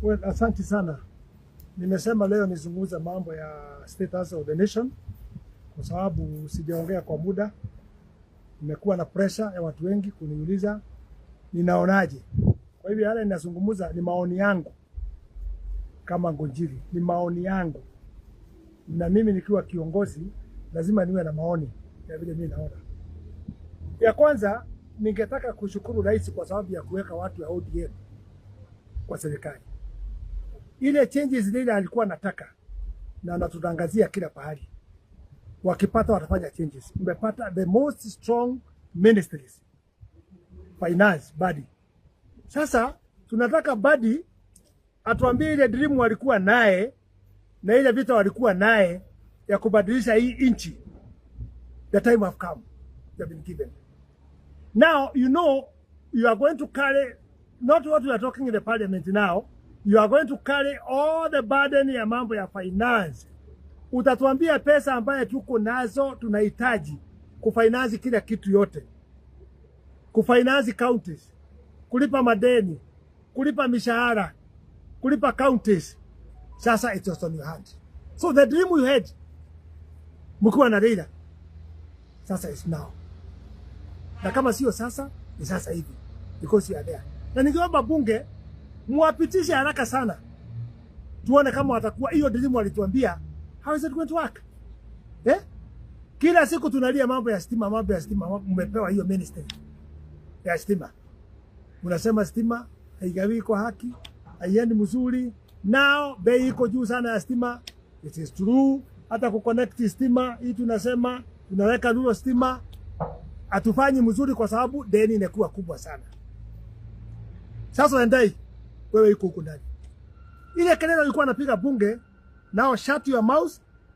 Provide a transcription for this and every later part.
Well, asante sana. Nimesema leo nizungumza mambo ya status of the nation kwa sababu sijaongea kwa muda. Nimekuwa na pressure ya watu wengi kuniuliza ninaonaje. Kwa hivyo yale ninazungumza ni maoni yangu kama Ngunjiri, ni maoni yangu, na mimi nikiwa kiongozi lazima niwe na maoni ya vile mimi naona. Ya kwanza, ningetaka kushukuru rais kwa sababu ya kuweka watu ya ODM kwa serikali. Ile changes ile alikuwa anataka na anatutangazia kila pahali, wakipata watafanya changes. Mmepata the most strong ministries, finance Mbadi. Sasa tunataka Mbadi atuambie ile dream walikuwa naye na ile vita walikuwa naye ya kubadilisha hii nchi. The time have come, they have been given. Now you know you are going to carry not what we are talking in the parliament now, you are going to carry all the burden ya mambo ya finance. Utatuambia pesa ambaye tuko nazo tunahitaji kufinance kila kitu yote, kufinance counties, kulipa madeni, kulipa mishahara, kulipa counties. Sasa it was on your hand. So the dream you had mkiwa na Raila sasa is now, na kama sio sasa ni sasa hivi because you are there. Na ningeomba bunge muwapitishe haraka sana, tuone kama watakuwa hiyo dream walituambia. How is it going to work? Eh? Kila siku tunalia mambo ya stima, mambo ya stima. Mmepewa hiyo ministry ya stima, mnasema stima haigawi kwa haki, haiendi mzuri. Now bei iko juu sana ya stima. It is true. Hata kuconnect stima hii tunasema tunaweka rural stima, hatufanyi mzuri kwa sababu deni inakuwa kubwa sana. Sasa Wandayi, wewe iko huko ndani. Ile kelele ulikuwa anapiga bunge, now shut your mouth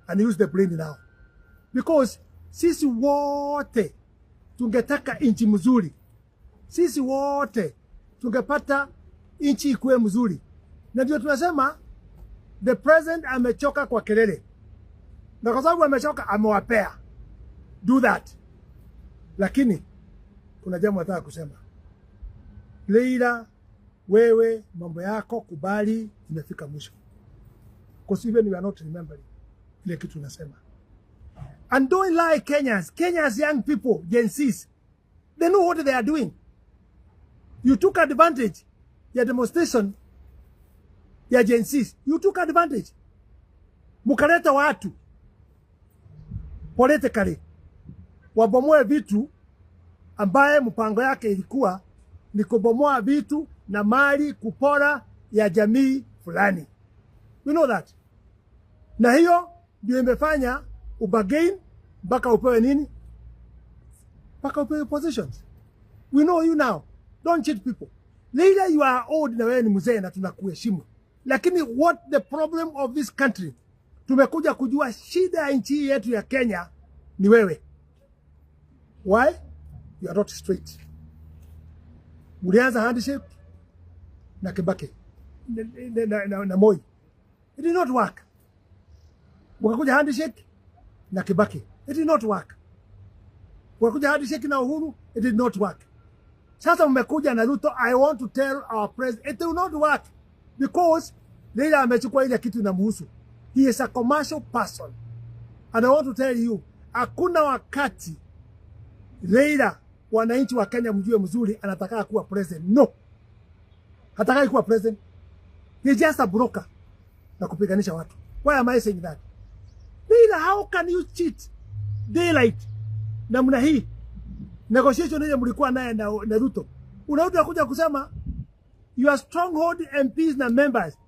and use the brain now. Because sisi wote tungetaka nchi mzuri. Sisi wote tungepata nchi ikuwe mzuri. Na ndio tunasema the president amechoka kwa kelele. Na kwa sababu amechoka amewapea. Do that. Lakini kuna jambo nataka kusema. Leila, wewe mambo yako kubali, imefika mwisho. Because even you are not remembering ile kitu unasema. And don't lie Kenyans, Kenyans young people, Gen Zs, they know what they are doing. You took advantage ya demonstration ya Gen Zs. You took advantage. Mukaleta watu politically wabomoe vitu ambaye mpango yake ilikuwa ni kubomoa vitu na mali kupora ya jamii fulani. We know that. Na hiyo ndio imefanya ubargain mpaka upewe nini? Mpaka upewe positions. We know you now. Don't cheat people. Leila, you are old na wewe ni mzee na tunakuheshimu. Lakini what the problem of this country, tumekuja kujua shida ya nchi yetu ya Kenya ni wewe. Why? You are not straight. Mulianza handshake na Kibaki na Moi. It did not work. Mukakuja handshake na Kibaki. It did not work. Mukakuja handshake na Uhuru. It did not work. Sasa mmekuja na Ruto. I want to tell our president it will not work because Raila amechukua ile kitu inamhusu. He is a commercial person. And I want to tell you, hakuna wakati Raila, wananchi wa Kenya mjue mzuri, anataka kuwa president. No. Hataki kuwa president. He's just a broker na kupiganisha watu. Why am I saying that? Raila, how can you cheat daylight namna hii? Negotiation ile mlikuwa naye na Ruto. Unarudi kuja kusema your stronghold MPs na members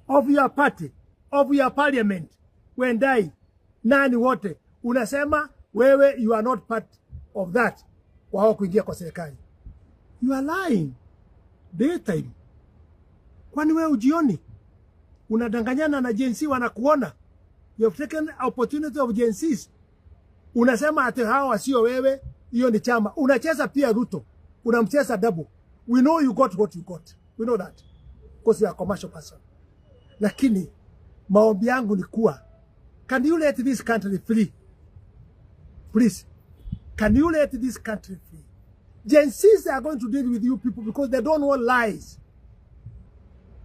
of your party, of your parliament, Wandayi, nani wote, unasema wewe you are not part of that, wao kuingia kwa serikali. You are lying daytime. Kwani wewe ujioni? Unadanganyana na Gen Z wanakuona. You have taken opportunity of Gen Zs. Unasema ati hawa sio wewe, hiyo ni chama. Unacheza pia Ruto. Unamcheza double. We know you got what you got. We know that. Because you are a commercial person. Lakini maombi yangu ni kuwa, can you let this country free? Please. Can you let this country free? Gen Zs are going to deal with you people because they don't want lies.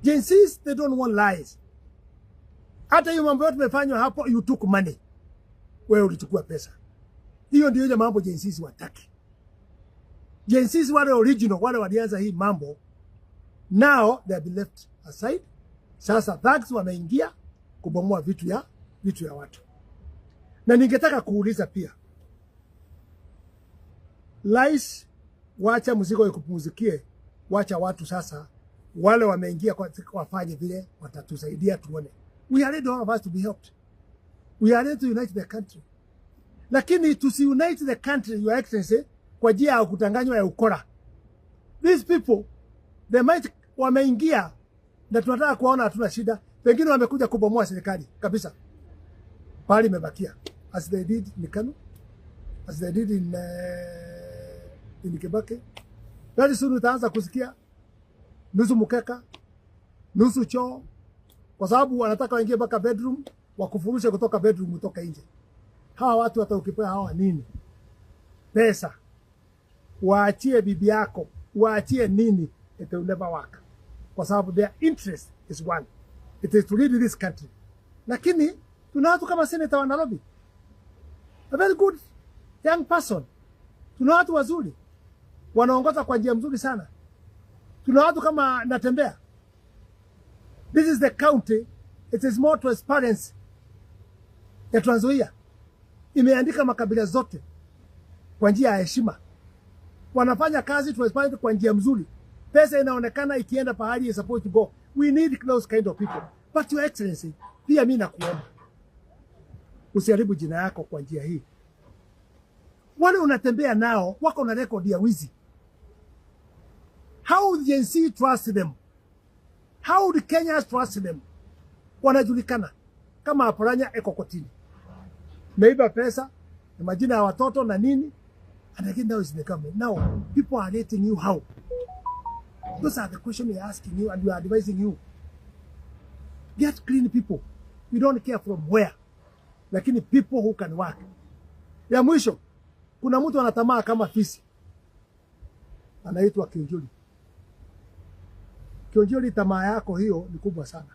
Gen Zs, they don't want lies. Hata hiyo mambo yote tumefanywa hapo, you took money. Wewe ulichukua pesa. Hiyo ndio ile mambo Gen Zs wataki. Gen Zs wale original, wale walianza hii mambo, now they have been left aside. Sasa thugs wameingia kubomoa vitu ya watu. Na ningetaka kuuliza pia, Rais, wacha mzigo ikupumzikie, wacha watu sasa wale wameingia wafanye vile watatusaidia tuone. We are ready, all of us, to be helped. We are ready to unite the country. Lakini tusi unite the country, Your Excellency, kwa njia ya kutanganywa ya ukora. These people, they might wameingia na tunataka kuwaona hatuna shida. Pengine wamekuja kubomoa serikali kabisa. Pahali imebakia. As they did in Kanu, as they did in Kibaki. Very soon utaanza kusikia nusu mkeka, nusu choo, kwa sababu wanataka waingie mpaka bedroom, wakufurushe kutoka bedroom utoke nje. Hawa watu hata ukipea hawa nini pesa, waachie bibi yako, waachie nini, it will never work, kwa sababu their interest is one, it is to lead this country. Lakini tuna watu kama senator wa Nairobi, a very good young person. Tuna watu wazuri wanaongoza kwa njia mzuri sana. Tuna watu kama Natembeya. This is the county, it is more transparency ya Trans Nzoia. Imeandika makabila zote kwa njia ya heshima, wanafanya kazi transparent kwa njia mzuri, pesa inaonekana ikienda pahali is supposed to go. We need those kind of people. But Your Excellency, pia mimi nakuomba usiharibu jina yako kwa njia hii. Wale unatembea nao wako na record ya wizi. How would Gen Z trust them? How would Kenyans trust them? Wanajulikana kama Oparanya eko kotini, meiba pesa na majina ya watoto na nini, and again now is in the government. Now people are rating you how? Those are the questions we are asking you and we are advising you. Get clean people. We don't care from where, lakini people who can work. Ya mwisho, kuna mtu anatamaa kama fisi, anaitwa Kiunjuri. Kiunjuri, tamaa yako hiyo ni kubwa sana.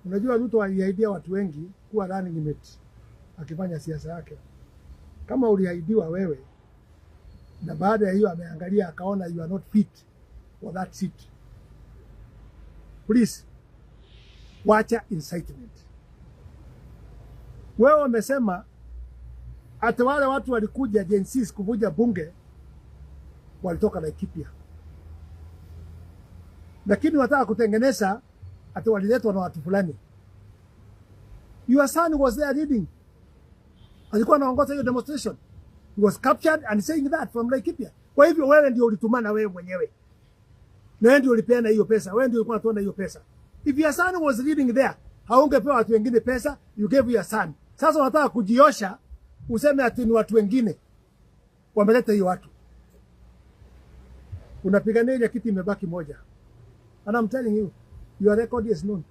Unajua Ruto aliahidia watu wengi kuwa running mate akifanya siasa yake. Kama uliahidiwa wewe na baada ya hiyo ameangalia akaona you are not fit for that seat, please wacha incitement. Wewe wamesema ati wale watu walikuja Gen Z kuvunja bunge walitoka Laikipia, lakini wataka kutengeneza ati waliletwa na watu fulani. Your son was there leading, alikuwa anaongoza hiyo demonstration. He was captured and saying that from Laikipia. Kwa hivyo wewe ndio ulitumana wewe mwenyewe, na wewe ndio ulipeana hiyo pesa, wewe ndio ulikuwa unatoa hiyo pesa. If your son was leading there, haungepewa watu wengine pesa, you gave your son. Sasa unataka kujiosha useme ati ni watu wengine wameleta hiyo watu. Unapigania ile kiti imebaki moja. And I'm telling you, your record is known.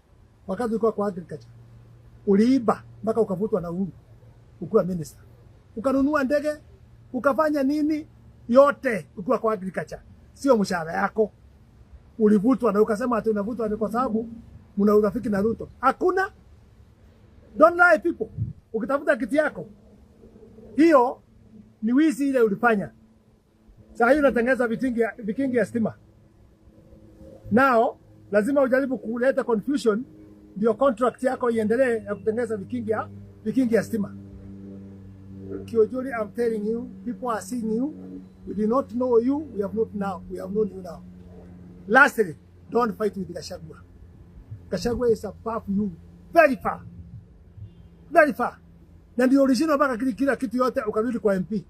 Wakati ulikuwa kwa agriculture, uliiba mpaka ukavutwa na Uhuru ukiwa minister. Ukanunua ndege, ukafanya nini yote ukiwa kwa agriculture. Sio mshahara yako. Ulivutwa na ukasema ati unavutwa ni kwa sababu mna urafiki na Ruto. Hakuna. Don't lie, people. Ukitafuta kiti yako, hiyo ni wizi ile ulifanya. Saa hii unatengeneza vikingi ya stima. Now lazima ujaribu kuleta confusion ndio contract yako iendelee ya kutengeneza vikingi ya stima. Kiunjuri, I'm telling you, people are seeing you. We did not know you. We have not now. We have known you now. Lastly, don't fight with Gachagua. Gachagua is above you very far. Very far. Na ndio ulishindwa mpaka kila kitu yote ukarudi kwa MP.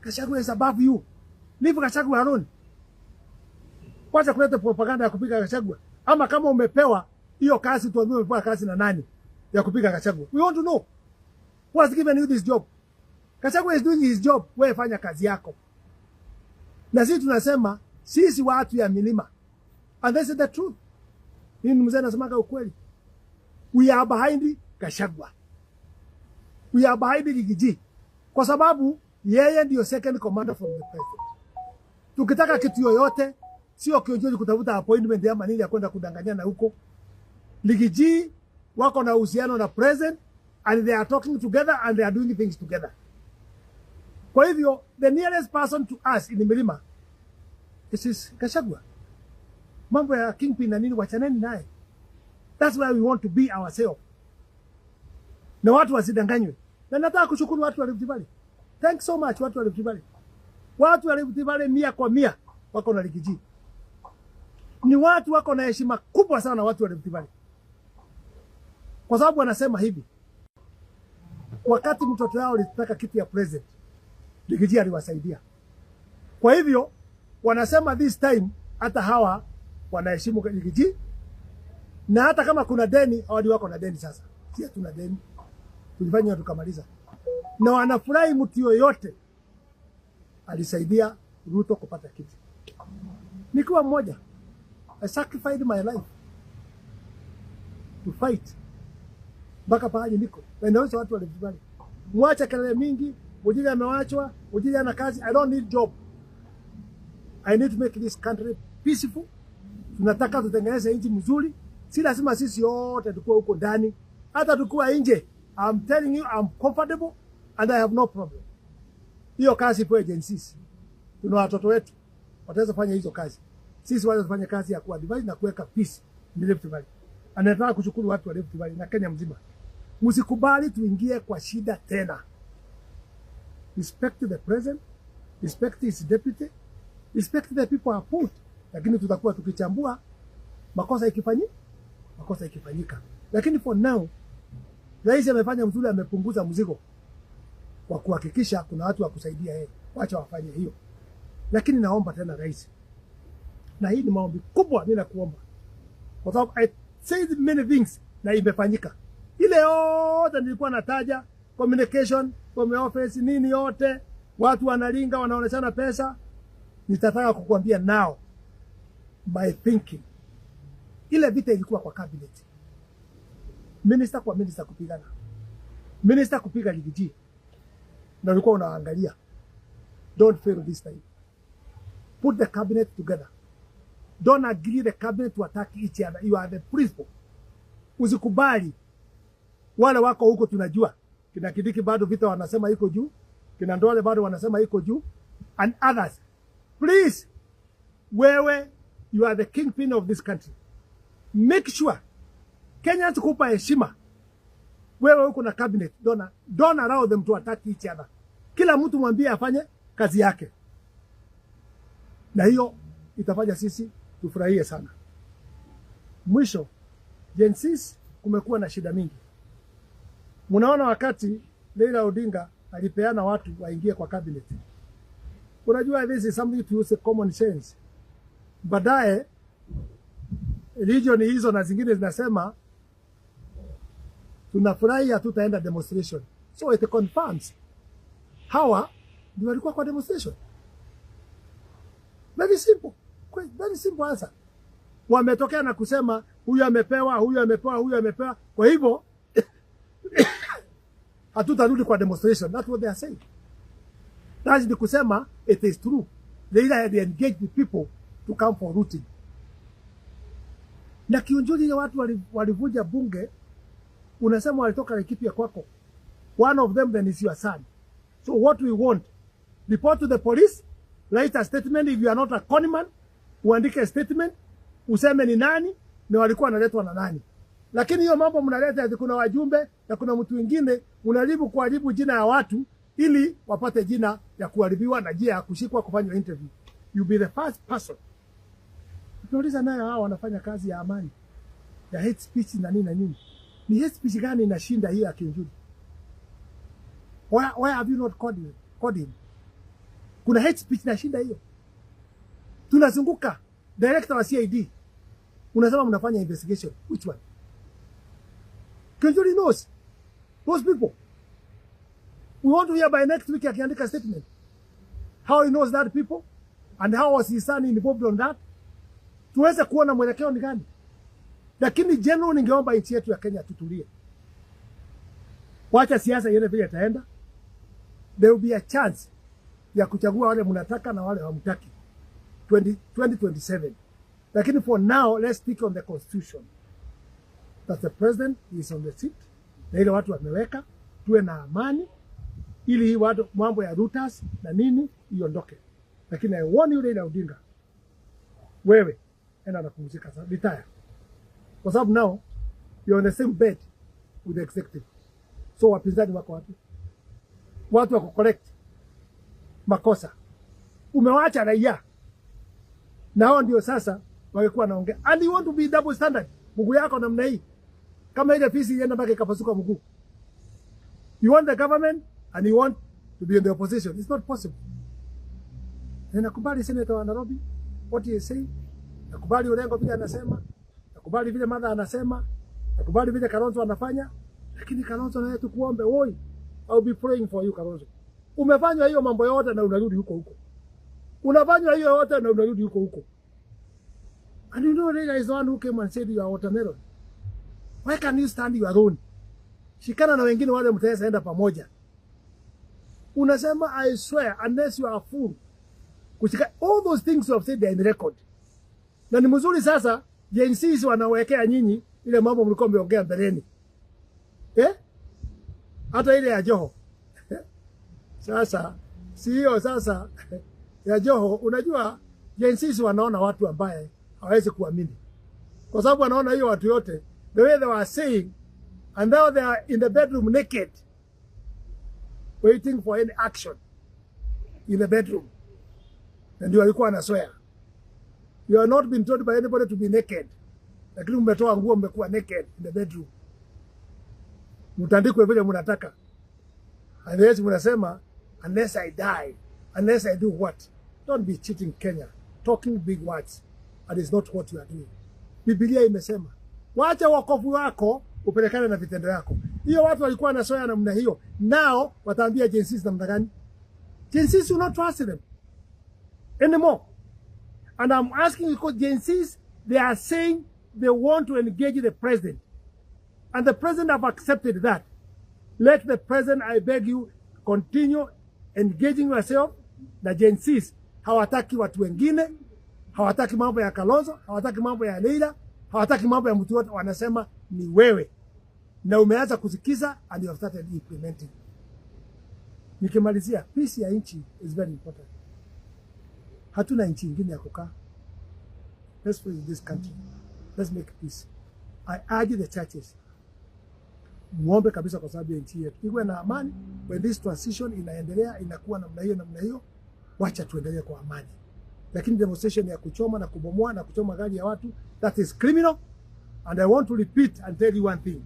Gachagua is above you. Leave Gachagua alone. Wacha kuleta propaganda ya kupiga Gachagua. Ama kama umepewa hiyo kazi, tuambie umepewa kazi na nani ya kupiga Gachagua. We want to know. Who has given you this job? Gachagua is doing his job. Wewe fanya kazi yako. Na sisi tunasema sisi watu ya milima. And this is the truth. Mimi mzee nasemaga ukweli. We are behind Gachagua. We are behind Riggy G. Kwa sababu yeye ndio second commander from the president. Tukitaka kitu yoyote Sio Kiunjuri kutafuta appointment ama nini ya kwenda kudanganyana huko. Riggy G wako na uhusiano na president and they are talking together and they are doing things together. Kwa hivyo the nearest person to us in Milima is Gachagua. Mambo ya kingpin na nini wachaneni naye. That's why we want to be ourselves. Na watu wasidanganywe. Na nataka kushukuru watu wa Rift Valley. Thanks so much watu wa Rift Valley. Watu wa Rift Valley 100% wako na Riggy G. Ni watu wako na heshima kubwa sana watu wa Rift Valley. Kwa sababu wanasema hivi, wakati mtoto wao alitaka kiti ya president, Riggy G aliwasaidia. Kwa hivyo wanasema this time hata hawa wanaheshimu Riggy G, na hata kama kuna deni, hawadi wako na deni sasa. Si hatuna deni. Tulifanya tukamaliza. Na wanafurahi mtu yoyote alisaidia Ruto kupata kiti. Nikiwa mmoja, I sacrificed my life to fight mpaka pahali niko. Na inaweza watu walikubali. Mwache kelele mingi, Ujiri amewachwa, Ujiri ana kazi. I don't need job. I need to make this country peaceful. Tunataka tutengeneze nchi mzuri. Si lazima sisi wote tukue huko ndani. Hata tukua nje. I'm telling you I'm comfortable and I have no problem. Hiyo kazi ipo agencies. Tuna watoto wetu wataweza kufanya hizo kazi. Sisi wacha tufanye kazi ya kuadvise na kuweka peace in Rift Valley. Anataka kushukuru watu wa Rift Valley na Kenya mzima. Msikubali tuingie kwa shida tena. Respect the president, respect his deputy, respect the people appoint. Lakini tutakuwa tukichambua makosa ikifanyika, makosa ikifanyika. Lakini for now rais amefanya mzuri, amepunguza mzigo kwa kuhakikisha kuna watu wa kusaidia yeye. Wacha wafanye hiyo. Lakini naomba tena rais, na hii ni maombi kubwa mimi nakuomba, kwa sababu I said many things na imefanyika. Ile yote nilikuwa nataja, communication from office nini yote, watu wanalinga wanaoneshana pesa. Nitataka kukuambia now my thinking. Ile vita ilikuwa kwa cabinet, minister kwa minister kupigana, minister kupiga Riggy G, na ulikuwa unaangalia. Don't fail this time. Put the cabinet together. Don't agree the cabinet to attack each other. You are the principal. Usikubali wale wako huko, tunajua kina Kindiki bado vita wanasema iko juu, kina Ndwale bado wanasema iko juu, and others. Please, wewe, you are the kingpin of this country. Make sure Kenyans kupa heshima. Wewe uko na cabinet, don't allow them to attack each other. Kila mtu mwambie afanye kazi yake, na hiyo itafanya sisi tufurahie sana. Mwisho, Gen Zs kumekuwa na shida mingi. Mnaona wakati Raila Odinga alipeana watu waingie kwa cabinet. Unajua this is something to use common sense. Baadaye region hizo na zingine zinasema tunafurahi hatutaenda demonstration. So it confirms hawa ndio walikuwa kwa demonstration. Very simple. Very simple answer. Wametokea na kusema huyu amepewa, huyu amepewa, huyu amepewa. Kwa hivyo hatutarudi kwa demonstration. That's what they are saying. That's ni kusema it is true. Raila had engaged the people to come for looting. Na Kiunjuri ile watu walivunja bunge, unasema walitoka Laikipia kwako. One of them then is your son. So what we want, report to the police, write a statement if you are not a conman, uandike statement, useme ni nani na walikuwa wanaletwa na nani. Lakini hiyo mambo mnaleta ati kuna wajumbe na kuna mtu mwingine, unajaribu kuharibu jina ya watu ili wapate jina ya kuharibiwa na jina ya kushikwa kufanywa interview. You be the first person. Tunauliza nayo hao wanafanya kazi ya amani, ya hate speech na nini na nini. Ni hate speech gani inashinda hiyo ya Kiunjuri? Why have you not called him? Called him? Kuna hate speech inashinda hiyo. Tunazunguka director wa CID. Unasema mnafanya investigation. Which one? Kiunjuri knows those people. We want to hear by next week akiandika statement. How he knows that people and how was his son involved on that. Tuweze kuona mwelekeo ni gani. Lakini general, ningeomba nchi yetu ya Kenya tutulie. Wacha siasa iende vile itaenda. There will be a chance ya kuchagua wale mnataka na wale hamtaki. 2027. Lakini for now let's stick on the constitution that the president is on the seat, na ile watu wameweka, tuwe na amani ili hii watu mambo ya routers na nini iondoke. Lakini I warn you, Raila Odinga, wewe enda napumzika sasa, retire, kwa sababu now you're on the same bed with the executive. So wapinzani wako wapi? Watu wako correct makosa, umewacha raia na hao ndio sasa wangekuwa naongea, and you want to be double standard. Mguu yako namna hii kama ile fisi ienda mpaka ikapasuka mguu. You want the government and you want to be in the opposition. It's not possible. Na nakubali senator wa Nairobi what he is saying, nakubali Orengo vile anasema, nakubali vile Martha anasema, nakubali vile Kalonzo anafanya, lakini Kalonzo naye tukuombe, woi, I'll be praying for you Kalonzo. Umefanywa hiyo mambo yote na unarudi huko huko. Unafanywa hiyo yote na unarudi huko huko. And you know Raila is the one who came and said you are watermelon. Why can you stand your own? Shikana na wengine wale mtaweza enda pamoja. Unasema I swear unless you are a fool. Kushika all those things you have said, they are in record. Na ni mzuri sasa Gen Zs wanawekea nyinyi ile mambo mlikuwa mmeongea mbeleni. Eh? Hata ile ya Joho. Sasa si hiyo sasa ya Joho, unajua Gen Zs wanaona watu ambaye hawawezi kuamini. Kwa sababu wanaona hiyo watu yote the way they were saying, and now they are in the bedroom naked waiting for any action in the bedroom. Na ndio walikuwa wanaswear. You are not been told by anybody to be naked. Lakini mmetoa nguo, mmekuwa naked in the bedroom. Mtandikwe vile mnataka. Unless mnasema unless I die, unless I do what? Don't be cheating Kenya, talking big words and it's not what you are doing. Biblia imesema, wacha wokovu wako upelekane na vitendo yako. Hiyo watu walikuwa wanasoya namna hiyo. Nao wataambia Gen Zs namna gani? Gen Zs will not trust them anymore. And I'm asking because Gen Zs, they are saying they want to engage the president. And the president have accepted that. Let the president, I beg you, continue engaging yourself na Gen Zs. Hawataki watu wengine, hawataki mambo ya Kalonzo, hawataki mambo ya Leila, hawataki mambo ya mtu yote, wanasema ni wewe. Na umeanza kusikiza and you have started implementing. Nikimalizia, peace ya nchi is very important. Hatuna nchi ingine ya kukaa. Let's pray in this country. Let's make peace. I urge the churches, muombe kabisa kwa sababu ya nchi yetu iwe na amani. When this transition inaendelea, inakuwa namna hiyo namna hiyo, wacha tuendelee kwa amani. Lakini demonstration ya kuchoma na kubomoa na kuchoma gari ya watu, that is criminal. And I want to repeat and tell you one thing.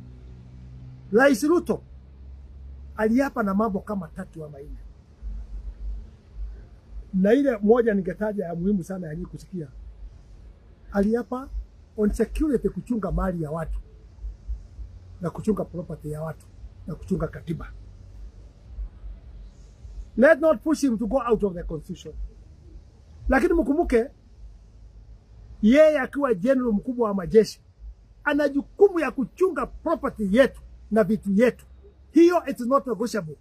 Rais Ruto aliapa na mambo kama tatu ama nne, na ile moja ningetaja ya muhimu sana ya nyinyi kusikia. Aliapa on security, kuchunga mali ya watu na kuchunga property ya watu na kuchunga katiba. Let not push him to go out of the constitution. Lakini mkumbuke yeye akiwa general mkubwa wa majeshi ana jukumu ya kuchunga property yetu na vitu yetu. Hiyo it is not negotiable.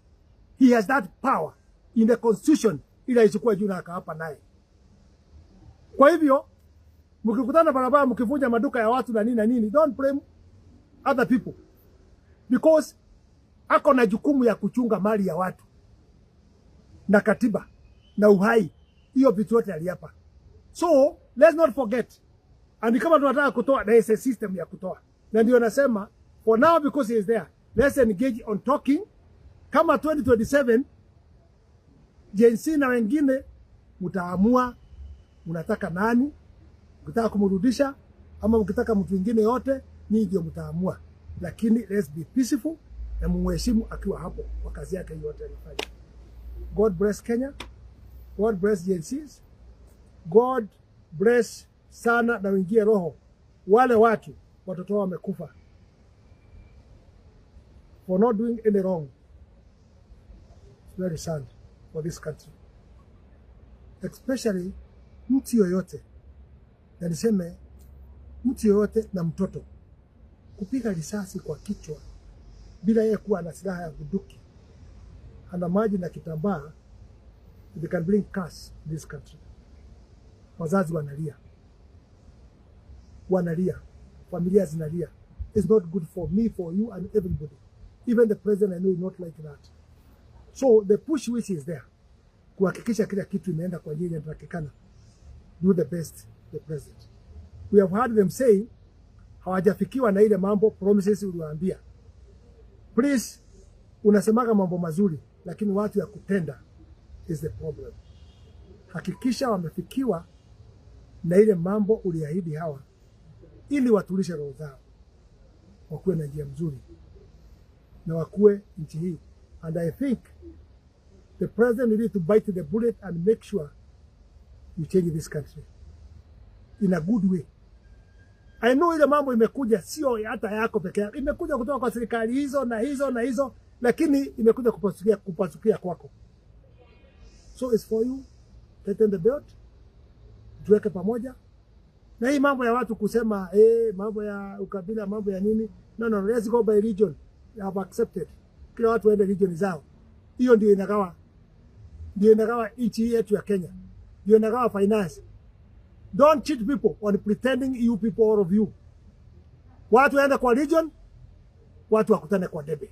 He has that power in the constitution, ila isikuwa juu na akaapa naye. Kwa hivyo mkikutana barabara, mkivunja maduka ya watu na nini na nini, don't blame other people because ako na jukumu ya kuchunga mali ya watu na katiba na uhai. Hiyo vitu yote aliapa. So let's not forget. And kama tunataka kutoa, there is a system ya kutoa. Na ndio nasema for now because he is there, let's engage on talking. Kama 2027 Gen Z na wengine mtaamua mnataka nani, mkitaka kumrudisha ama mkitaka mtu mwingine yote, ninyi ndio mtaamua. Lakini let's be peaceful na mumheshimu akiwa hapo kwa kazi yake yote anafanya. God bless Kenya. God bless Gen Zs. God bless sana na wingie roho wale watu watoto wao wamekufa for not doing any wrong. It's very sad for this country. Especially mtu yoyote, na niseme mtu yoyote na mtoto kupiga risasi kwa kichwa bila yeye kuwa na silaha ya bunduki, ana maji na kitambaa, they can bring curse in this country. Wazazi wanalia, wanalia, familia zinalia. It's not good for me, for you and everybody. Even the president, I know, is not like that. So the push which is there kuhakikisha kila kitu imeenda kwa njia inatakikana, do the best, the president. We have heard them say hawajafikiwa na ile mambo promises uliwaambia. Please, unasemaga mambo mazuri, lakini watu ya kutenda is the problem. Hakikisha wamefikiwa na ile mambo uliahidi hawa, ili watulishe roho zao, wakuwe na njia mzuri na wakuwe nchi hii. And I think the president needs to bite the bullet and make sure you change this country in a good way. I know ile mambo imekuja sio hata yako peke yako, imekuja kutoka kwa serikali hizo na hizo na hizo, lakini imekuja kupasukia kwako. So it's for you, tighten the belt, tuweke pamoja. Na hii mambo ya watu kusema mambo ya ukabila, mambo ya nini, no, no, let's go by region. I have accepted. Kila watu waende region zao. Hiyo ndio inagawa nchi yetu ya Kenya, ndio inagawa finance. Don't cheat people on pretending you people, all of you. Watu waende kwa region, watu wakutane kwa debe.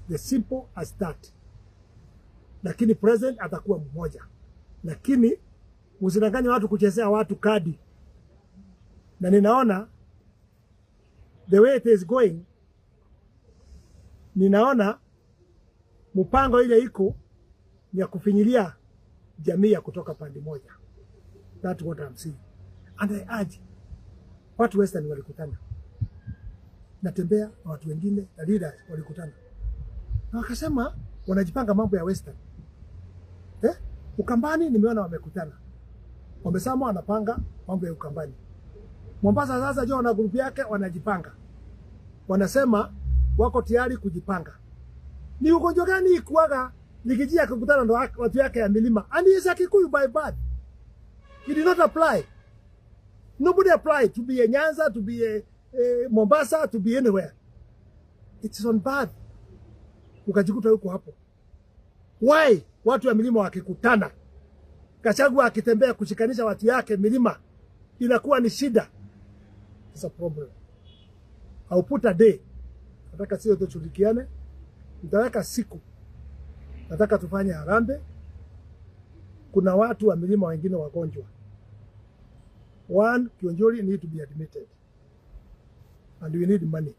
The simple as that. Lakini president atakuwa mmoja. Lakini msidanganye watu kuchezea watu kadi. Na ninaona the way it is going, ninaona mpango ile iko ni ya kufinyilia jamii ya kutoka pande moja. That's what I'm seeing. And I urge watu Western walikutana, natembea na watu wengine na leaders walikutana na wakasema wanajipanga mambo ya Western. Eh? Ukambani nimeona wamekutana, wamesema wanapanga mambo ya Ukambani. Mombasa sasa jo na group yake wanajipanga, wanasema wako tayari kujipanga. Ni ugonjwa gani ikuaga nikijia kukutana ndo watu yake ya milima? And he is a Kikuyu by birth. He did not apply. Nobody applied to be a Nyanza, to be a Mombasa, to be anywhere. It is on birth. Ukajikuta yuko hapo. Why watu wa milima wakikutana, Gachagua akitembea kushikanisha watu yake milima, inakuwa ni shida? It's a problem. I'll put a day. Nataka sio tushirikiane. Nitaweka siku. Nataka tufanye harambee. Kuna watu wa milima wengine wagonjwa. One, Kiunjuri need to be admitted. And we need money.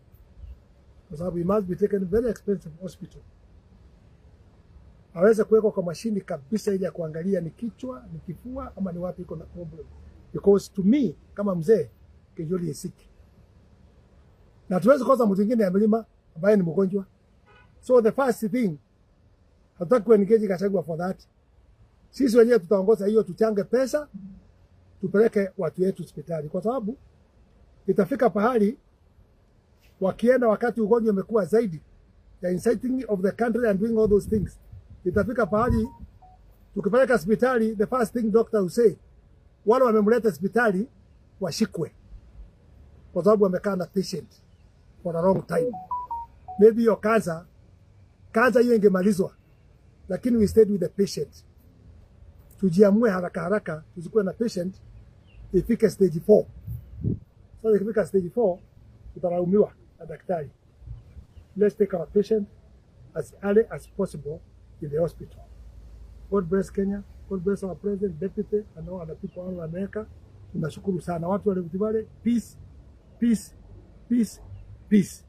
Kwa sababu he must be taken very expensive hospital. Aweze kuwekwa kwa mashini kabisa ili ya kuangalia ni kichwa, ni kifua ama ni wapi iko na problem. Because to me kama mzee, Kiunjuri is sick. Na tuwezi kosa mtu mwingine ya milima ambaye ni mgonjwa. So the first thing, hatutaki kuengage Gachagua for that. Sisi wenyewe tutaongoza hiyo, tuchange pesa tupeleke watu wetu hospitali, kwa sababu itafika pahali wakienda wakati ugonjwa umekuwa zaidi ya inciting of the country and doing all those things, itafika pahali tukipeleka hospitali, the first thing doctor will say, wale wamemleta hospitali washikwe, kwa sababu wamekaa na patient for a long time. Maybe your cancer hiyo ingemalizwa, lakini we stayed with the patient. Tujiamue haraka haraka, tusikuwe na patient ifike stage 4. Sasa ikifika stage 4 tutalaumiwa na daktari. Let's take our patient as early as possible in the hospital. God bless Kenya. God bless our president, deputy and all other people all America. Tunashukuru sana watu wa Rift Valley. Peace, peace, peace, peace.